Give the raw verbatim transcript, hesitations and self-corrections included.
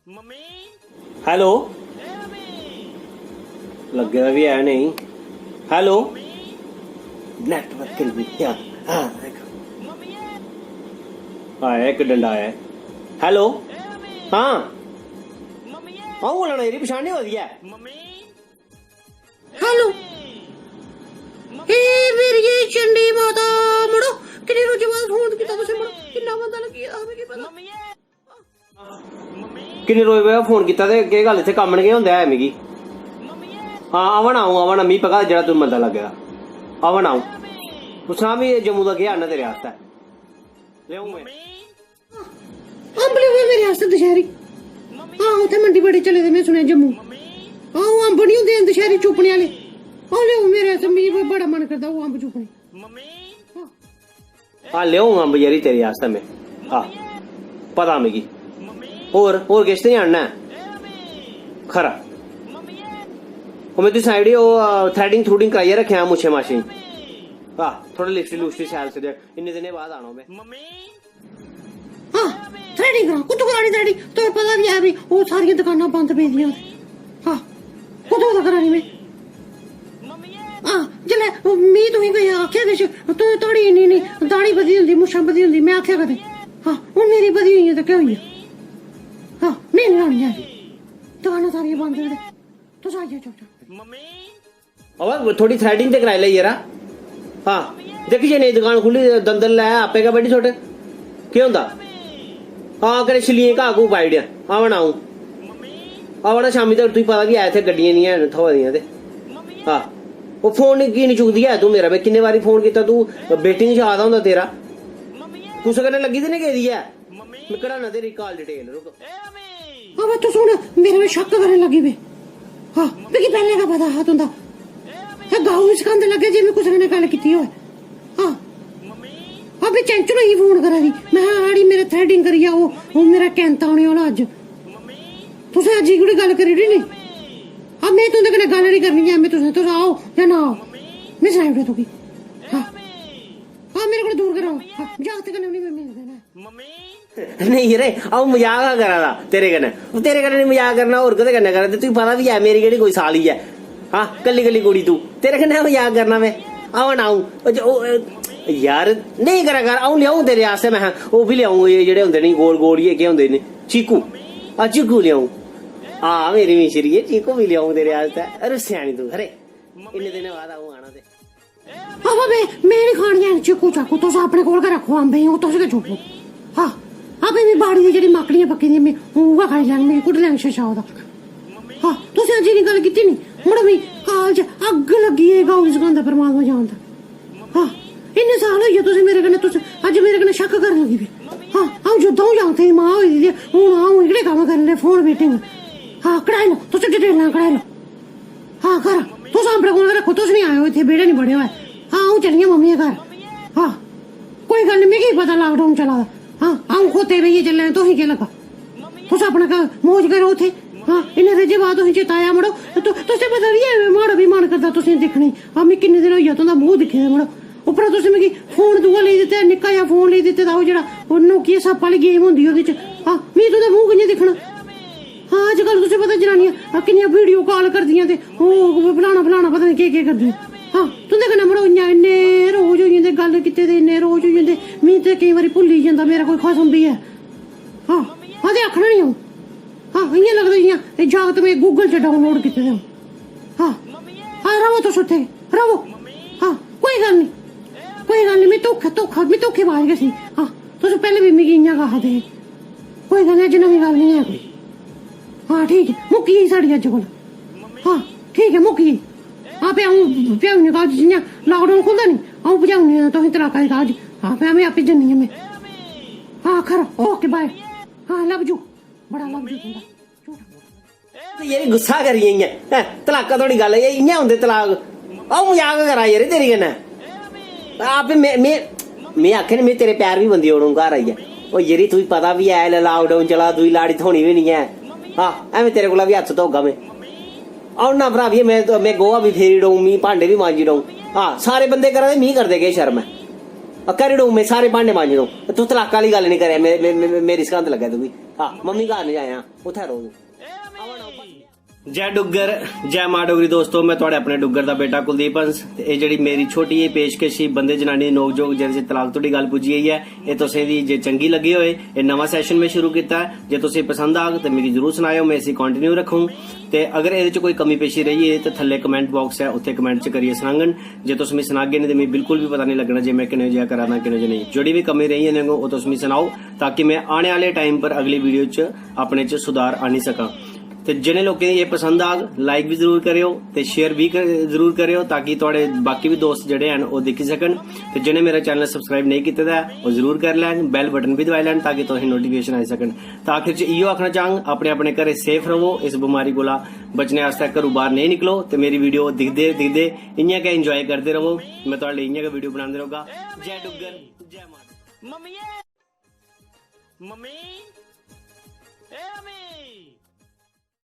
Hello, लग्गे दा बी है नेईं। हेलो, नेटवर्क नहीं है। हाँ, हाँ, इक डंडा आया है। हेलो, हाँ, अ'ऊं बोला ना, यरी पछान नहीं होआ दी है। हेलो, ए मेरी चंडी माता, मड़ो, किन्ने रोजें बाद फोन कीता तुसें, मड़ो, किन्ना मंदा लग्गी गेदा हा मिगी पता। किन्ने रोज बाद फोन कीता ते केह् गल्ल, इत्थै कम्म निं केह् होंदा ऐ मिगी? हां, आवा ना अ'ऊं, आवा ना, मिगी पता जेह्ड़ा तुगी मंदा लग्गे दा। आवा ना अ'ऊं। तूं सनाऽ, मी जम्मू दा केह् आह्नना तेरे आस्तै? लेआऊं में? अम्ब लेओ मेरे आस्तै दशैहरी। हां, उत्थै मंडी बड़े चले दे, में सुनेआ जम्मू। आहो, अम्ब निं होंदे हैन दशैहरी चुप्पने आह्ले। आहो, लेओ मेरे आस्तै, मिगी बड़ा मन करदा ओह् अम्ब चुप्पने। हां। हां, लेओ अम्ब यरी तेरे आस्तै में। हां, पता मिगी। होर, होर किश ते निं आह्नना ऐ? खरा। ओह् में तुगी सनाई ओड़ी, ओह्, अ, threading थ्रूडिंग कराइयै रक्खेआ मुच्छें माच्छें गी। हां, थोह्ड़ा लिपस्टिक लुपस्टिक शैल सिद्धे, इन्ने दिनें बाद आना में। हां, threading करां, कुत्थूं करानी threading? तुसें पता बी है भी, ओह् सारियां दकानां बंद पेदियां। हां, कुत्थूं दा करानी में? हां, जिसलै में तुसें कोई आखेआ किश, तुस, थुआढ़ी इन्नी, इन्नी दाढ़ी बधी होंदी, मुच्छां बधी होंदी, में आखेआ कदें? हां, हून मेरी बधी होई ऐ ते केह् होई गेआ? हां, में निं लानी ऐ। दकानां सारियां बंद न ते तुस आई जाओ चुपचाप। अवा, थोह्ड़ी threading ते कराई लै यरा। हां, दिक्ख जे नेईं दकान खु'ल्ली, दंदल लै, आपे गै बड्ढी सुट्ट। केह् होंदा? हां, कन्नै छिल्लियें घाऽ घूऽ पाई ओड़ेआ। आवा ना अ'ऊं। आवा ना शामीं तगर, तुगी पता बी ऐ इत्थै गड्डियां निं हैन थ्होआ दियां ते। हां, ओह् फोन की निं चुकदी ऐ तूं मेरा? में किन्ने बारी फोन कीता, तूं waiting च आ दा होंदा तेरा। कुसै कन्नै लग्गी ते निं गेदी ऐ? में कढाना तेरी call detail, रुक। अबे तू सुन, मेरे में शक करन लगी पे। हां, मिगी पैह्लें गै पता हा तुं'दा। एह् गाऊ इस कंध लग्गे जे में कुसै कन्नै गल्ल कीती होऐ। हां। अबे चैंचल होई फोन करा दी। में हा, आड़ी मेरे threading करियै ओह्, ओह् मेरा कैंता औने आह्ला अज्ज। तुसें अज्ज एह्कड़ी गल्ल करी ओड़ी नी? अब में तुं'दे कन्नै गल्ल निं करनी ऐ, में तुसें, तुस आओ जां ना आओ, में सनाई ओड़ेआ तुगी। हां। हां, मेरे कोला दूर गै र'वो। हां, जागत कन्नै बी निं में मिलन देना ऐ। नेईं रे, अ'ऊं मजाक हा करा दा तेरे कन्नै। तेरे कन्नै निं मजाक करना, होर कोह्दे कन्नै करां? ते तुगी पता बी ऐ, मेरी केह्ड़ी कोई साली ऐ? हां, कल्ली कल्ली कुड़ी तूं, तेरे कन्नै मजाक करना में? आवा ना अ'ऊं। ओह् ज-, ओह्, यार, नेईं करा कर, अ'ऊं लेआऊं तेरे आस्तै, में हा, ओह् बी लेआऊं, एह् जेह्ड़े होंदे नी, गोल गोल जेह् केह् होंदे नी, चीकू। आ, चीकू लेआऊं। हां, मेरी मिश्री ऐ, चीकू बी लेआऊं तेरे आस्तै। रुस्सेआ निं तूं, खरे? इन्ने दिनें बाद अ'ऊं आना ते। अबा बे, में निं खानियां न चीकू चाकू, तुस अपने कोल गै रक्खो अम्बें गी, ओह् तुस गै चुप्पो। हां, अबे में बाड़ी दी जेह्ड़ी माकड़ियां पक्की दियां, में उ'ऐ खाई लैङ, मिगी कु'न लैङ शशा ओह्दा। हां, तुसें अज्ज इन्नी गल्ल कीती नी, मड़ो, मी काल च अग्ग लग्गी ऐ, गाऊ इस गंदा परमात्मा जानदा। हां, इन्ने साल होई गे तुसें मेरे कन्नै, तुस अज्ज मेरे कन्नै शक करन लगी पे। हां, अ'ऊं जो द'ऊं जागतें दी मां होई दी ते हून अ'ऊं एह्कड़े कम्म करन लगे, फोन मीटिंग। हां, कढाई लैओ, तुस डिटेलां कढाई लैओ। हां, कर। तुस अपने कोल गै रक्खो, तुस निं आएओ इत्थै, बेह्ड़े निं बड़ेओ ऐ। हां, अ'ऊं चली आं मम्मियै घर। हां, कोई गल्ल निं, मिगी पता lockdown चला दा। हां, अ'ऊं खोते बेहियै चली आं, तुसें केह् लग्गा? तुस अपने घर मौज करो उत्थै। हां, इन्ने रोजें बाद तुसें चेता आया, मड़ो। तु-, तुसें पता बी ऐ, माड़ा बी मन करदा तुसें दिक्खने गी। हां, मिगी किन्ने दिन होई गे तुं'दा मूंह् दिक्खे दे, मड़ो। उप्परा तुसें मिगी फोन दूआ लेई दित्ते, निक्का जेहा फोन लेई दित्ते दा, ओह् जेह्ड़ा, ओह् Nokia सप्प आह्ली game होंदी ओह्दे च। हां, मिगी तुं'दा मूंह् कि'यां दिक्खना? हां, अजकल तुसें पता जनानियां, आ, किन्नियां video call करदियां ते ओह् फलाना फलाना पता निं केह् केह् करदियां। हां, तुं'दे कन्नै मड़ो इ'यां इन्ने रोज होई जंदे गल्ल कीते दे, इन्ने रोज होई जंदे, मिगी ते केईं बारी भुल्ली जंदा मेरा कोई खसम बी ऐ। हां, हां, ते आखना निं अ'ऊं। हां, इ'यां लगदा जि'यां एह् जागत में Google च download कीते दे होन। हां, हां, र'वो तुस उत्थै, र'वो। हां, कोई गल्ल निं, कोई गल्ल निं, में धोखा, धोखा, में धोखेबाज गै सी। हां, तुस पैह्लें बी मिगी इ'यां गै आखदे हे। कोई गल्ल निं, अज्ज नमीं गल्ल निं ऐ कोई। हां, ठीक ऐ, मुक्की गेई साढ़ी अज्ज कोला। हां, ठीक ऐ, मुक्की गेई। हां, फ्ही अ'ऊं पजाई ओड़नी कागज, जि'यां lockdown खु'लदा निं, अ'ऊं पजाई ओड़नी आं तुसें तलाका दी कागज। हां, फ्ही में आपें जन्नी आं में। हां, खरा, OK, bye। हां, love you। बड़ा love you तुं'दा। झूठा बोल। ते यरी गुस्सा करियै इ'यां, हैं, तलाका थोड़ी गल्ल ऐ, इ'यां होंदे तलाक। अ'ऊं मजाक करा यरी तेरे कन्नै। आपे में, में, में आखेआ नी, में तेरे पैर बी बंदी ओड़ूं घर आइयै। ओ यरी, तुगी पता बी ऐ, इसलै lockdown चला दा, दूई लाड़ी थ्होनी बी निं ऐ। हां, ऐवें तेरे कोला बी हत्थ धोगा में। औना भ्राविये, में, में गोहा बी फेरी ओड़ूं, मी भांडे बी मांजी ओड़ूं। हां, सारे बंदे करा दे, मी करदे केह् शर्म ऐ? आ, करी ओड़ूं, में सारे भांडे मांजी ओड़ूं। तूं तलाका आह्ली गल्ल निं करै, मे-, मे-, मे-, मेरी सकंद लग्गै तुगी। हां, मम्मी घर नहीं जाया, उत्थे रहो। जय डुग्गर, जय मां डोगरी। दोस्तो, मैं थुआढ़े अपने डुग्गर दा बेटा कुलदीप हंस। ते एह् जेह्ड़ी मेरी छोटी जेही पेशकश ही बंदे जनानी दी नोक जोक, जेह्दे च तलाक धोड़ी गल्ल पुज्जी गेई ऐ, एह् तुसें दी जे चंगी लग्गी होए, एह् नमां सैशन में शुरू कीता ऐ। जे तुसें पसंद आग ते मिगी जरूर सनाएओ, मैं इसी कंटिन्यू रक्खूं। ते अगर एह्दे च कोई कमी पेशी रेही ऐ ते थल्ले कमेंट बाक्स ऐ, उत्थे कमेंट च करियै सनाङन। जे तुस मिगी सनागे नहीं ते मिगी बिल्कुल भी पता नहीं लग्गना जे मैं किन्ने जेहा करा दा, किन्ने जेहा नेईं। जेह्ड़ी भी कमी रेही जानी होग, ओह् तुस मिगी सनाओ, ताकि मैं आने आह्ले टाइम पर अगली वीडियो च अपने च सुधार आनी सकां। ते जिनें लोकें गी एह् पसंद आग, लाइक भी जरूर करेओ ते शेयर भी कर, जरूर करेओ, ताकि थुआढ़े बाकी भी दोस्त जेह्ड़े हैन, ओह् दिक्खी सकन। ते जिनें मेरा चैनल सब्सक्राइब नेईं कीते दा ऐ, ओह् जरूर करी लैन, बैल बटन बी दबाई लैन, ताकि तुसेंगी नोटिफिकेशन आई सकन। ते आखिर च इयो आखना चाहंग, अपने अपने घरें सेफ रवो, इस बमारी कोला बचने आस्तै घरों बाहर नेईं निकलो। ते मेरी वीडियो दिखदे दिखदे इ'यां गै एंजॉय करदे रवो, मैं थुआढ़े लेई इ'यां गै वीडियो बनांदे रौह्गा। जय डुग्गर, जय मां। Mummy, mummy.